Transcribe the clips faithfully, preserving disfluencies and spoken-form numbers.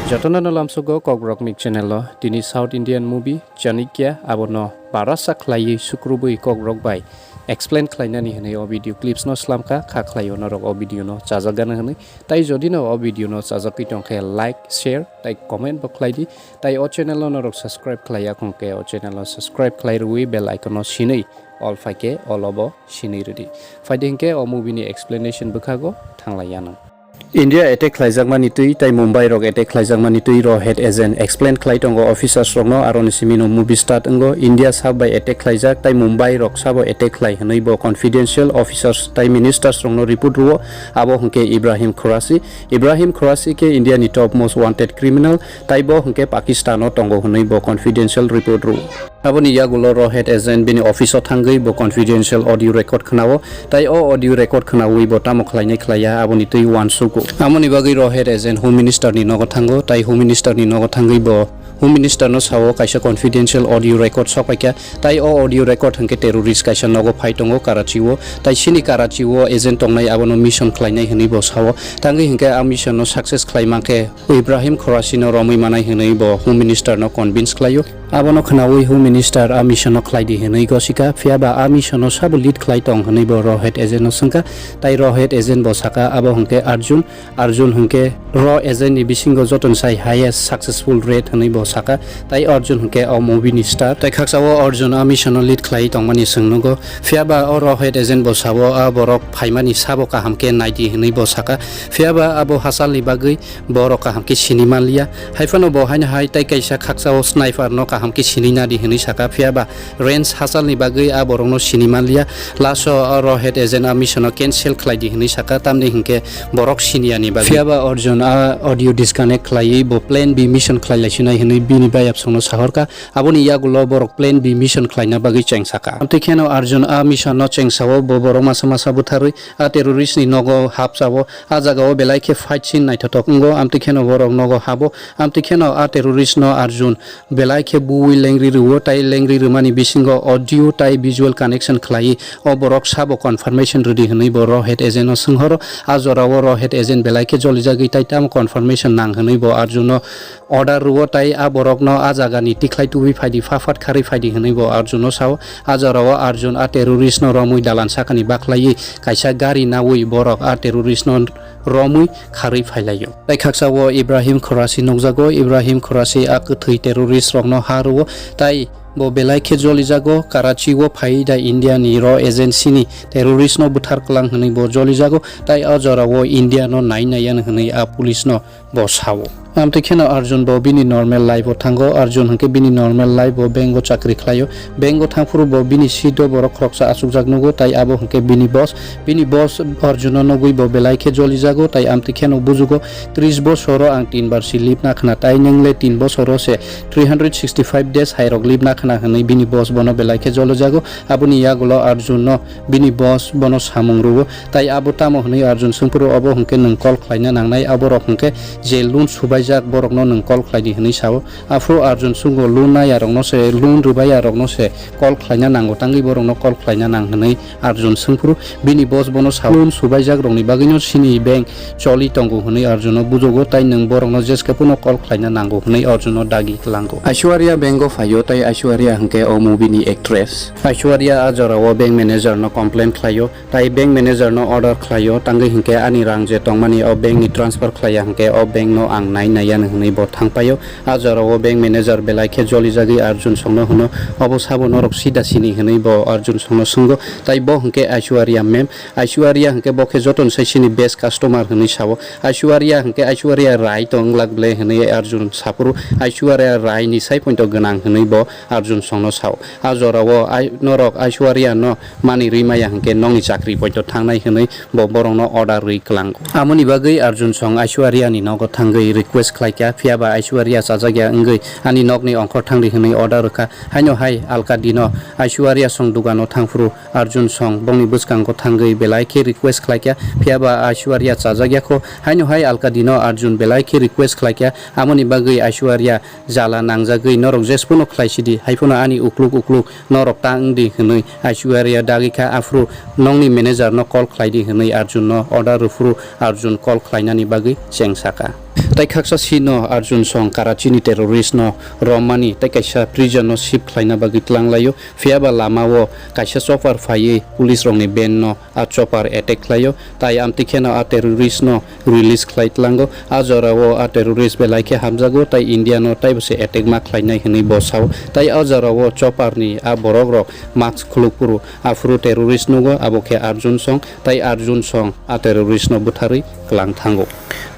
Jotono no lamsogo Kokborok Mik channel o tini South Indian movie Chanakya abono barasa khlaiwi sukrubwi Kokborok bai explain khlainani hwnwi o video clips no slamkha, kha khlaio norok o video no chajakgana hwnwi. Tai jodi no o video no chajagwi tongkhe like, share tai comment bo khlaidi. Tai o channel no norok subscribe khlaiya khongkhe o channel no subscribe khlai rwwi bell icon no sinwi all phaikhe all obo sinwi rwdi. Phaidi hinkhe o movie ni explanation bwkhago thanglaiya nang. India attack khlaijakmani twi tai Mumbai rok attack khlaijakmani twi Rohet Agent explain khlai tongo officers rokno, aroni simino movie start wngo. India sab bai attack khlaijak tai Mumbai rok sabo attack khlai hwnwi bo confidential officers tai ministers rokno report rwo. Abo hwnkhe Ibrahim Khorasi. Ibrahim Khorasi khe India ni top most wanted criminal, tai bo hwnkhe Pakistan o tongo hwnwi bo confidential report rwo. Aboni yagulo Rohet Agent bini office o thangwi bo confidential audio record khwnao, tai o audio record khwnawi bo tamo khlainai khlaiya aboni twi uansugo. Amoni bagwi Rohet Agent Home Minister ni nogo thango, tai Home Minister ni nogo thangwi bo Home Minister no sao kaisa confidential audio record sokpaikha, tai o audio record hwnkhe terrorist kaisa nogo phai tongo Karachi o, tai sini Karachi o agent tongnai abono mission khlainai hwnwi bo sao, tangwi hwnkhe a mission no success khlai mankhe Ibrahim Khorasi no romwi manai hwnwi bo Home Minister no convince khlaio. Abono khwnawi Home Minister a mission no khlaidi hwnwi gosika, phiyaba a mission no sabo lead khlai tong hwnwi bo Rohet Agent no swngkha, tai Rohet Agent bo saka abo hwnkhe Arjun. Arjun hwnkhe ro agent ni bisingo jotono sai highest successful rate hwnwi bo saka, tai Arjun hwnkhe o movie ni star. Tai khaksa o Arjun a mission no lead khlai tongmani chwng nugo, phiyaba o Rohet Agent bo sao a borok phaimani sabo kaham khe naidi hwnwi bo saka, phiyaba abo hachal ni bagwi borok kaham khe sini manliya. Haiphano bo haino hai tai kaisa khaksa o sniper no kaham khe sini nadi hwnwi saka, phiyaba range hachal ni bagwi a borok no sini manliya. Last o o Rohet Agent a mission no cancel khlai di hwnwi saka, tamni hwnkhe borok siniya ni bagwi. Phiyaba Arjun a audio disconnect khlaiwi bo plan B mission khlai lai sinai hwnwi bini bayap songno sahorka. Aboni yagulo borok plan B mission khlaina bagwi chengsaka. Amtwi kheno Arjun a mission no chengsao bo borok masa masa butharwi a terrorist ni nogo hapchao. A jagao belai khe fight scene naithothok wngo, amtwi kheno borok nogo habo, amtwi kheno a terrorist no Arjun belai khe buwi lengri rwo, tai lengri rwmani bisingo audio tai visual connection khlai o borok sabo confirmation rwdi hwnwi bo Rohet Agent no swnghoro. A jorao Rohet Agent belai khe jolijagwi tai tamo confirmation nang hwnwi bo Arjun no order rwo, tai a borokno a jagani tikhlai tubui phaidi, pha phat kharwi phaidi hwnwi bo Arjunno sao. A jorao Arjun a terrorist no romwi dalan sakani bakhlaiwi kaisa gari nawi borok a terrorist no romwi kharwi phailaio. Tai khaksa o Ibrahim Khorasi nukjago. Ibrahim Khorasi a kwthwi terrorist rokno ha rwo, tai bo belai khe jolijago. Karachi o phai da India ni ro agency ni terrorist no bwthar klang hwnwi bo jolijago, tai a jorao India no nai naiyan hwnwi a police no bo sao. Amtwi kheno Arjun bo bini normal life o thango. Arjun hwnkhe bini normal life o bank o chakri khlaio. Bank o thangphuru bo bini seat o borok khoroksa achukjak nugo, tai abo hwnkhe bini boss. Bini boss Arjun no nugwi bo belai khe jolijago, tai amtwi kheno bujugo, "Tris bosoro ang tin bar si leave nakhna, tai nwngle tin bosoro se three hundred sixty five days hairok leave nakhna," hwnwi bini boss bono belai khe jolijago. Aboni yagulo Arjun no bini boss bono samung rwo. Tai abo tamo hwnwi Arjun swngphuru, obo hwnkhe nwng call khlaina nangnai, aborok hwnkhe je loan subaijak borokno nwng call khlaidi hwnwi sao. Aphuru Arjun swngbo loan nayarokno se, loan rwbaiyarokno se call khlaina nango, tangwi borokno call khlaina nang hwnwi Arjun swngphuru. Bini boss bono sao, loan subaijakrokni bagwino chini bank choli tongo hwnwi Arjunno bujugo, tai nwng borokno jeskhe phano call khlaina nango hwnwi Arjunno dagi klango. Aishwarya bank o phaio, tai Aishwarya hwnkhe o movie ni actress. Aishwarya a jorao bank manager no complain khlaio. Tai bank manager no order khlaio, tangwi hwnkhe ani rang je tongmani o bank ni transfer khlaiya hwnkhe o bank no ang nai naiya hwnwi bo thangpaio. A jorao bank manager belai khe jolijagwi Arjun songno hwno, "Obo sabo norok sida sini?" hwnwi bo Arjun songno swngo. Tai bo hwnkhe Aishwarya ma'am. Aishwarya hwnkhe bo khe jotono sai chini best customer hwnwi sao. Aishwarya hwnkhe Aishwarya Rai to wng glak ble hwnwi Arjun saphuru, Aishwarya Rai ni sai poito gwnang hwnwi bo Arjun songno sao. A jorao ai-, norok Aishwarya no mani rwi maya hwnkhe nokni chakri poito thangnai hwnwi bo borokno order rwi klango. Amoni bagwi Arjun song Aishwarya ni nogo thangwi request khlaikha, phiyaba Aishwarya chajakya wngwi ani nokni ongkhor thangdi hwnwi order rwkha. Haino hai alka dino Aishwarya song dugano thangphuru Arjun song bongni bwskango thangwi belai khe request khlaikha, phiyaba Aishwarya chajakya kho. Haino hai alka dino Arjun belai khe request khlaikha, amoni bagwi Aishwarya jala nangjagwi, "Norok jesphano khlai sidi, haiphano ani ukluk ukluk norok ta wng di," hwnwi Aishwarya dagikha. Aphuru nokni manager no call khlai di hwnwi Arjun no order rwphuru Arjun call khlainani bagwi chengsaka. Tai khaksa sino Arjun song Karachi ni terrorist no romani tai kaisa prison no shift khlaina bagwi tlang laio, phiya ba lama o kaisa chopper phaiwi police rok ni van no a chopper attack khlaio, tai amtwi kheno a terrorist no release khlai tlango. A jora o a terrorist belai khe hamjago, tai India no taibo se attack ma khlainai hwnwi bo sao. Tai a jora o chopper ni a borok rok mask khuluk phuru, aphuru terrorist nugo, abo khe Arjun song, tai Arjun song a terrorist no butharwi kwlang thango.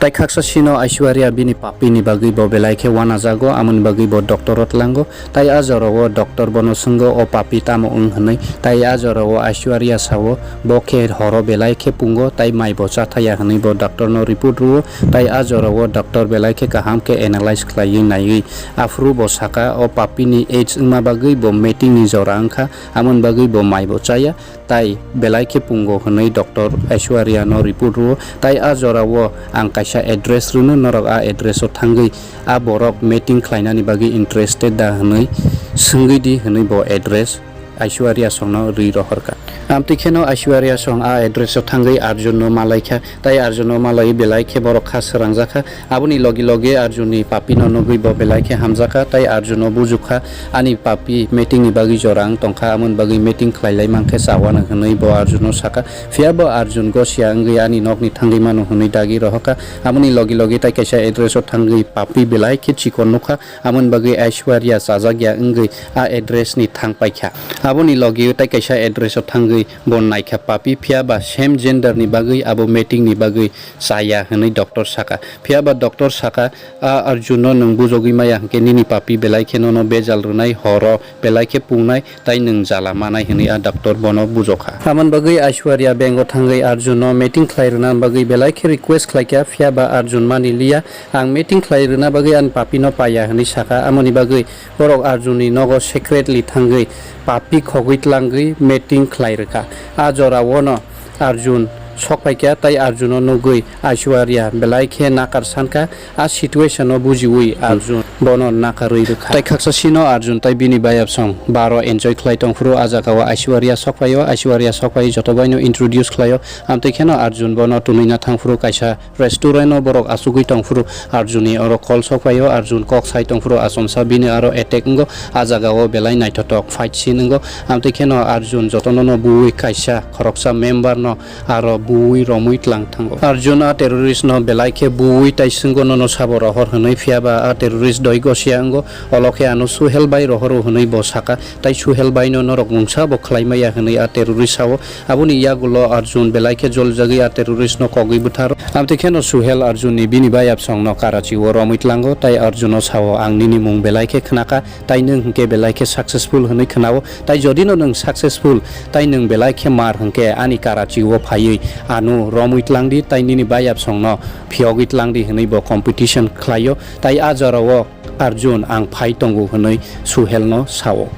Tai khaksa sino Aishwarya bini papi ni bagwi bo belai khe wanajago, amoni bagwi bo doctor o tlango. Tai a jora o doctor bono swngo, "O papi tamo wng?" hwnwi. Tai a jora o Aishwarya sao, bo khe horo belai khe pungo, tai mai bo cha thaya hwnwi bo doctor no report rwo. Tai a jora o doctor belai khe kaham khe analyze khlaiwi naiwi, aphuru bo saka, "O papi ni age wngma bagwi bo meeting ni jora wngkha, amoni bagwi bo mai bo chaya." Tai belai khe pungo hwnwi doctor Aishwarya no report rwo. Tai a jora o ang kaisa address rwno, norok a address o thangwi a borok meeting khlainani bagwi interested da hwnwi swngwi di hwnwi bo address Aishwarya songno rwi rohorkha. Amtwi kheno Aishwarya song a address o thangwi Arjun no malaikha, tai Arjun no malaiwi belai khe borok kha swrangjakha. Aboni logi logi Arjun ni papi no nugwi bo belai khe hamjakha, tai Arjun no bujukha, "Ani papi meeting ni bagwi jora wng tongkha, amoni bagwi meeting khlailai mankhe chawano," hwnwi bo Arjun no sakha. Phiya bo Arjun gosia wngwi ani nokni thangwi mano hwnwi dagi rohorkha. Aboni logi logi tai kaisa address o thangwi papi belai khe chikon nukha. Amoni bagwi Aishwarya chajak ya wngwi a address ni thang paikha. Aboni logi tai kaisa address o thangwi bo naikha papi, phiya ba same gender ni bagwi abo meeting ni bagwi chaya hwnwi doctor sakha. Phiya ba doctor sakha, "A Arjun no nwng bujogwi maya hwnkhe nini papi belai khe nono bejal rwnai, horo belai khe pungnai, tai nwng jala manai," hwnwi a doctor bono bujokha. Amoni bagwi Aishwarya bank o thangwi Arjun no meeting khlai rwna bagwi belai khe request khlaikha, phiya ba Arjun mani liya. "Ang meeting khlai rwna bagwi ani papi no paiya," hwnwi sakha. Amoni bagwi borok Arjun ni nogo secretly thangwi papi khogwi tlangwi meeting khlai rwkha. A jora o no Arjun sok paikha, tai Arjun no nugwi Aishwarya belai khe nakar sankha. A situation no bujiwi Arjun bono nakarwi rwkha. Tai khaksa sino Arjun tai bini bayap song baro enjoy khlai tongphuru a jaga o Aishwarya sok paio. Aishwarya sok pai joto bai no introduce khlaio. Amtwi kheno Arjun bono tunui na thangphuru kaisa restaurant o borok achugwi tongphuru Arjun ni oro call sok paio. Arjun kok sai tongphuru achomsa bini aro attack wngo. A jaga o belai naithotok fight scene wngo. Amtwi kheno Arjun jotono no buwi kaisa khoroksa member no aro buwi romwi tlang thango. Arjun a terrorist no belai khe buwi tai swngo, "Nono sabo rohor," hwnwi, phiya ba a terrorist doi gosia wngo. Olo khe ano Suhel bai rohoro hwnwi bo sakha, tai Suhel bai no norok mungsa bo khlai maya hwnwi a terrorist sao. Aboni yagulo Arjun belai khe joljagwi a terrorist no kogwi bwtharo. Amtwi kheno Suhel Arjun ni bini bayap song no Karachi o romwi tlango, tai Arjun no sao, "Ang nini mung belai khe khnakha, tai nwng hwnkhe belai khe successful hwnwi khnao. Tai jodi no nwng successful, tai nwng belai khe mar hwnkhe ani Karachi o phaiwi ano romwi tlangdi, tai nini bayap song no phiyogwi tlangdi," hwnwi bo competition khlaio. Tai a jora o Arjun ang phai tongo hwnwi Suhel no sao.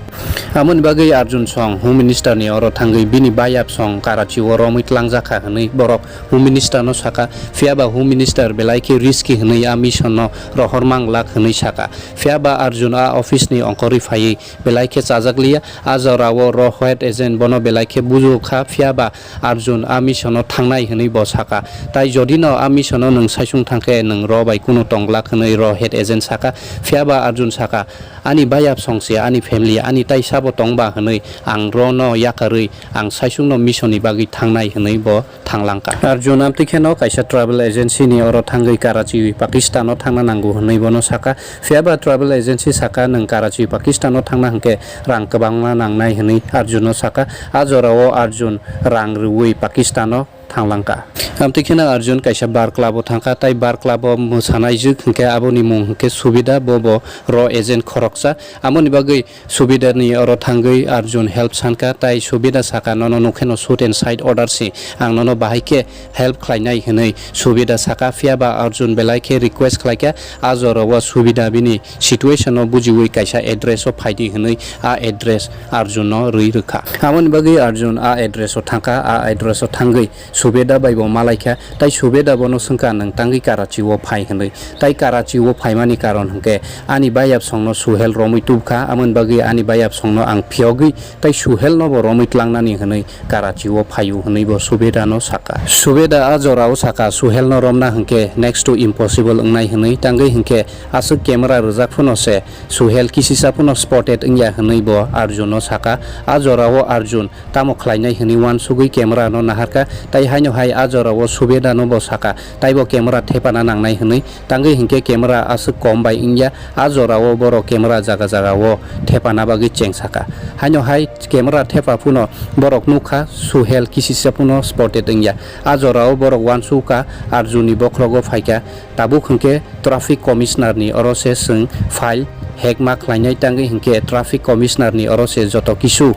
Amoni bagwi Arjun song Home Minister ni oro thangwi bini bayap song Karachi o romwi tlangjakha hwnwi borok Home Minister no sakha. Phiya ba Home Minister belai khe risky hwnwi a mission no rohor manglak hwnwi sakha. Phiya ba Arjun a office ni ongkhorwi phaiwi belai khe chajak liya. A jora o ro head agent bono belai khe bujo kha, phiya ba Arjun a mission o thangnai hwnwi bo sakha. Tai jodi no a mission o nwng saisung thangkhe nwng ro bai kunu tonglak hwnwi ro head agent sakha. Phiya ba Arjun sakha, "Ani bayap song se, ani family, ani tai sabo tongba hwnwi ang ro no yakarwi ang saisung no mission ni bagwi thangnai," hwnwi bo thanglangkha. Arjun amtwi kheno kaisa travel agency ni oro thangwi Karachi, Pakistan o thangna nango hwnwi bono sakha. Phiya ba travel agency sakha, "Nwng Karachi, Pakistan o thangna hwnkhe rang kwbangma nangnai," hwnwi Arjun no sakha. A jora o Arjun rang rwui Pakistan o thanglangkha. Amtwi kheno Arjun kaisa bar club o thangkha, tai bar club o mwsanai jwk hwnkhe aboni mung hwnkhe Subida, bo bo ro agent khoroksa. Amoni bagwi Subida ni oro thangwi Arjun help sankha, tai Subida sakha, "Nono nukheno shoot and side order si, ang nono bahai khe help khlainai," hwnwi Subida sakha. Phiya ba Arjun belai khe request khlaikha, a jora o Subida bini situation no bujiwi kaisa address o phaidi hwnwi a address Arjun no rwi rwkha. Amoni bagwi Arjun a address o thangkha, a address o thangwi Subeda bai bo malaikha, tai Subeda bono swngkha, "Nwng tangwi Karachi o phai?" hwnwi. Tai Karachi o phaimani karon hwnkhe ani bayap songno Suhel romwi tubkha, amoni bagwi ani bayap songno ang phiyogwi tai Suhel no bo romwi tlangnani hwnwi Karachi o phaio hwnwi bo Subeda no sakha. Subeda a jora o sakha, Suhel no romna hwnkhe next to impossible wngnai hwnwi, tangwi hwnkhe aswk camera rwjak phano se Suhel kisisa phano spotted wngya hwnwi bo Arjun no sakha. A jora o Arjun tamo khlainai hwnwi uansugwi camera no naharkha, tai haino hai a jora o Subeda no bo sakha, taibo camera thepana nangnai hwnwi, tangwi hwnkhe camera aswk kom bai wngya, a jora o borok camera jaga jaga o thepana bagwi chengsakha. Haino hai camera thepa phano borok nukha, Suhel kisisa phano spotted wngya. A jora o borok uansukha, Arjun ni bokhrogo phaikha, tabuk hwnkhe traffic commissioner ni oro se chwng file hack ma khlainai, tangwi hwnkhe traffic commissioner ni oro se joto kisu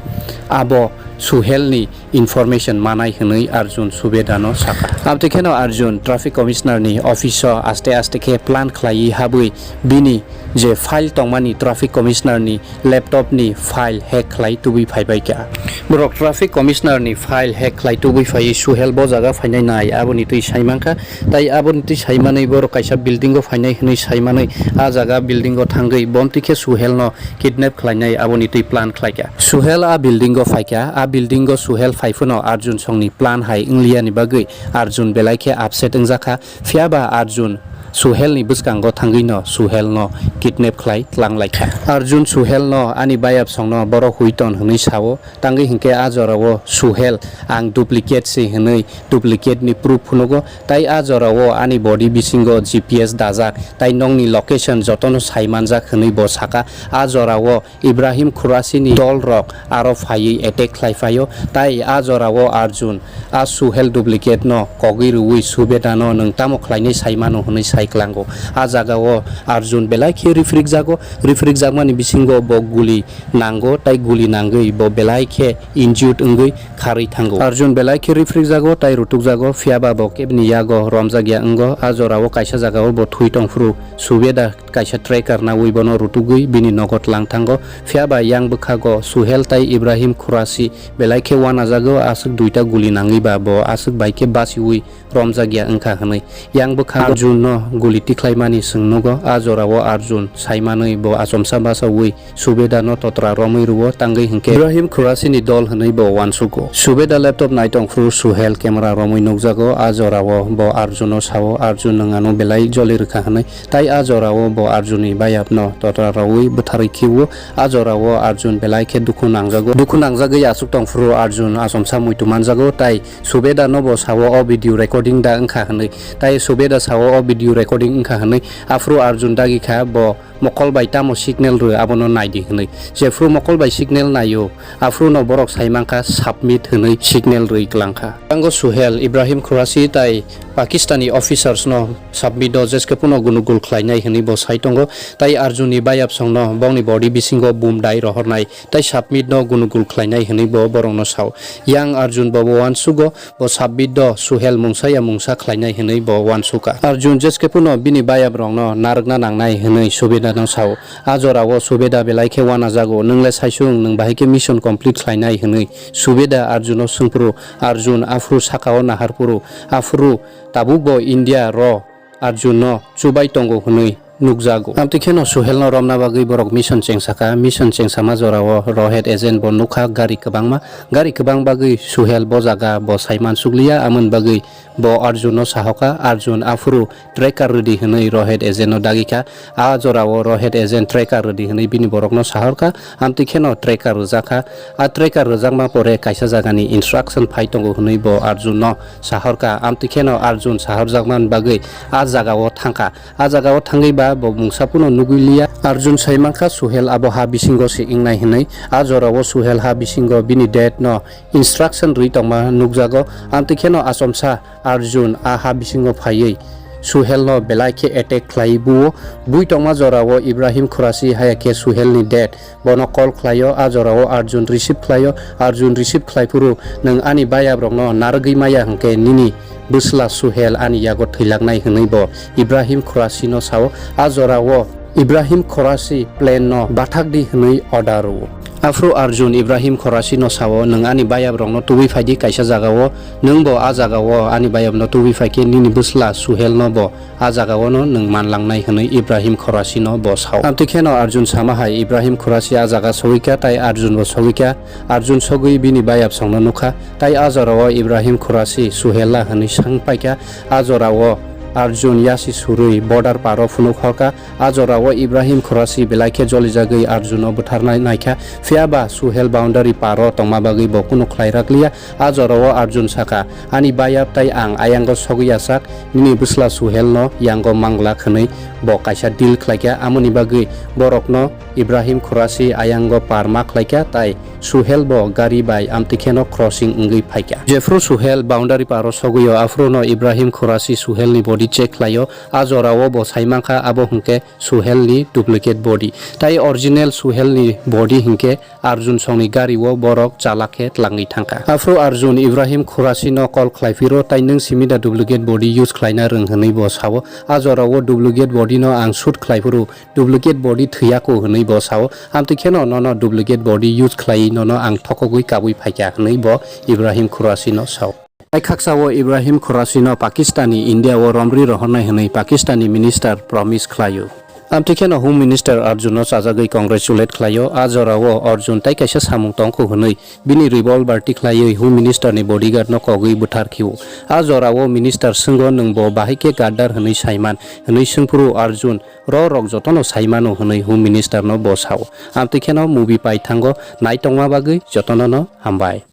abo Suhel ni information manai hwnwi Arjun Subeda no sakha. Abtwi kheno Arjun traffic commissioner ni office o aste aste khe plan khlaiwi habwi bini je file tongmani traffic commissioner ni laptop ni file hack khlai tubui phaibaikha. Borok traffic commissioner ni file hack khlai tubui phaiwi Suhel bo jaga phainai nai aboni twi saimankha, tai aboni twi saimanwi borok kaisa building o phainai hwnwi saimanwi a jaga building o thangwi bomtwi khe Suhel no kidnap khlainai aboni twi plan khlaikha. Suhel a building o phaikha, a building o Suhel phai phano Arjun songni plan hai wngliyani bagwi Arjun belai khe upset wngjakha, phiyaba Arjun Suhel ni bwskango thangwi no Suhel no kidnap khlai tlang laikha. Arjun Suhel no ani bayap songno borok hui ton hwnwi sao, tangwi hwnkhe a jora o Suhel ang duplicate se hwnwi duplicate ni proof phunugo, tai a jora o ani body bisingo G P S dajak, tai nokni location jotono sai manjak hwnwi bo sakha. A jora o Ibrahim Khurasi ni dol rok aro phaiwi attack khlai phaio, tai a jora o Arjun a Suhel duplicate no kogwi rwui Subeda no nwng tamo khlainai sai mano hwnwi sai klango. A jaga o Arjun belai khe rifrik jago, rifrik jakmani bisingo bo guli nango, tai guli nangwi bo belai khe injured wngwi kharwi thango. Arjun belai khe rifrik jago tai rutuk jago, phiyaba bo kebini yago romjak ya wngo. A jora o kaisa jaga o bo thwi tongphuru Subeda kaisa tracker naui bono rutugwi bini nogo tlang thango. Phiyaba yang bwkhago Suhel tai Ibrahim Khurasi belai khe uanajago, aswk duita guli nangwi ba bo aswk bai khe basiui romjak ya wngkha hwnwi. Yang bwkhago Arjun no guli tikhlaimani chwng nugo. A jora o Arjun sai manwi bo achomsa bachaui Subeda no totra romwi rwo, tangwi hwnkhe Ibrahim Khurasi ni dol hwnwi bo uansugo. Subeda laptop nai tongphuru Suhel camera romwi nukjago. A jora o bo Arjun no sao, Arjun, nwng ano belai joli rwkha hwnwi. Tai a jora o bo Arjun ni bayap no totra rwi bwtharwi khiwo. A jora o Arjun belai khe dukhu nangjago. Dukhu nangjagwi aswk tongphuru Arjun achomsa muitu manjago, tai Subeda no bo sao o video recording da wngkha hwnwi. Tai Subeda sao o video recording wngkha hwnwi. Aphuru Arjun dagi kha, bo mokol bai tamo signal rw abono naidi hwnwi. Jephuru mokol bai signal naio, aphuru no borok sai mankha submit hwnwi signal rwi klangkha. Tango Suhel, Ibrahim Khurasi tai Pakistani officers no submit o jeskhe phano gunugul khlainai hwnwi bo sai tongo. Tai Arjun ni bayap songno bongni body bisingo bum dai rohornai tai submit no gunugul khlainai hwnwi bo borokno sao. Yang Arjun bo uansugo, bo submit do Suhel mungsa ya mungsa khlainai hwnwi bo uansukha. Arjun jeskhe phano bini bayap rokno narwkna nangnai hwnwi Subeda no sao. A jora o Subeda belai khe uanajago, "Nwng le saisung, nwng bahai khe mission complete khlainai?" hwnwi Subeda Arjun no swngphuru, Arjun aphuru saka o naharphuru, aphuru tabuk bo India rw Arjun no chubai tongo hwnwi nukjago. Amtwi kheno Suhel no romna bagwi borok mission chengsakha. Mission chengsama jora o Rohed agent bo nukha gari kwbangma. Gari kwbang bagwi Suhel bo jaga bo sai mansukliya, amoni bagwi bo Arjun no sahokha. Arjun aphuru tracker rwdi hwnwi Rohed agent no dagikha. A jora o Rohed agent tracker rwdi hwnwi bini borok no sahorkha. Amtwi kheno tracker rwjakha. A tracker rwjakma pore kaisa jagani instruction phai tongo hwnwi bo Arjun no sahorkha. Amtwi kheno Arjun sahorjakmani bagwi a jaga o thangkha. A jaga o thangwi ba bo mungsa phano nugwi liya. Arjun sai mankha Suhel abo ha bisingo se wngnai hwnwi. A jora o Suhel ha bisingo bini dad no instruction rwi tongma nukjago. Amtwi kheno achomsa Arjun a ha bisingo phaiwi Suhel no belai khe attack khlai buo. Bui tongma jora o Ibrahim Khurasi haya khe Suhel ni dad bono call khlaio. A jora o Arjun receive khlaio. Arjun receive khlai phuru, "Nwng ani bayap rokno narwgwi maya hwnkhe nini bwsla Suhel ani yago thwilaknai," hwnwi bo Ibrahim Khurasi no sao. A jora o Ibrahim Khurasi plane no bathak di hwnwi order rwo. Aphuru Arjun Ibrahim Khorasi no sao, "Nwng ani bayap rokno tubui phaidi kaisa jaga o, nwng bo a jaga o ani bayap no tubui phaikhe nini bwsla Suhel no bo a jaga o no nwng manlangnai," hwnwi Ibrahim Khorasi no bo sao. Amtwi kheno Arjun sama hai Ibrahim Khorasi a jaga sogwikha, tai Arjun bo sogwikha. Arjun sogwi bini bayap songno nukha, tai a jora o Ibrahim Khorasi Suhel la hwnwi swng paikha. A jora o Arjun yasi surwi border paro phunuk horkha. A jora o Ibrahim Khorasi belai khe jolijagwi Arjun no butharnai naikha, phiya ba Suhel boundary paro tongma bagwi bo kunu khlai rakliya. A jora o Arjun sakha, "Ani bayap tai ang ayango sogwi asak, nini bwsla Suhel no yango manglak," hwnwi bo kaisa deal khlaikha. Amoni bagwi borokno Ibrahim Khorasi ayango par ma khlaikha, tai Suhel bo gari bai amtwi kheno crossing wngwi phaikha. Jephru Suhel boundary paro sogwio, aphuru no Ibrahim Khorasi Suhel ni body check khlaio. A jora o bo sai mankha, abo hwnkhe Suhel ni duplicate body. Tai original Suhel ni body hwnkhe Arjun songni gari o borok chalak khe tlangwi thangkha. Aphuru Arjun Ibrahim Khorasi no call khlai phiro, tai nwng simi da duplicate body use khlaina rwng hwnwi bo sao. A jora o duplicate body no ang shoot khlai phuru duplicate body thwiyako hwnwi bo sao. Amtwi kheno nono duplicate body use khlai nono ang thokogwi kabui phaikha hwnwi bo Ibrahim Khorasi no sao. Tai khaksa o Ibrahim Khorasi no Pakistan ni India o romri rohornai hwnwi Pakistan ni minister promise khlaio. Amtwi kheno Home Minister Arjun no chajagwi congratulate khlaio. A jora o Arjun tai kaisa samung tongkho hwnwi bini revolver tikhlaiwi Home Minister ni bodyguard no kogwi buthar khiwo. A jora o minister swngo, "Nwng bo bahai khe Gaddar hwnwi saiman?" hwnwi swngphuru Arjun, "Ro rok jotono saimano," hwnwi Home Minister no bo sao. Amtwi kheno movie pai thango, nai tongma bagwi jotono no hambai.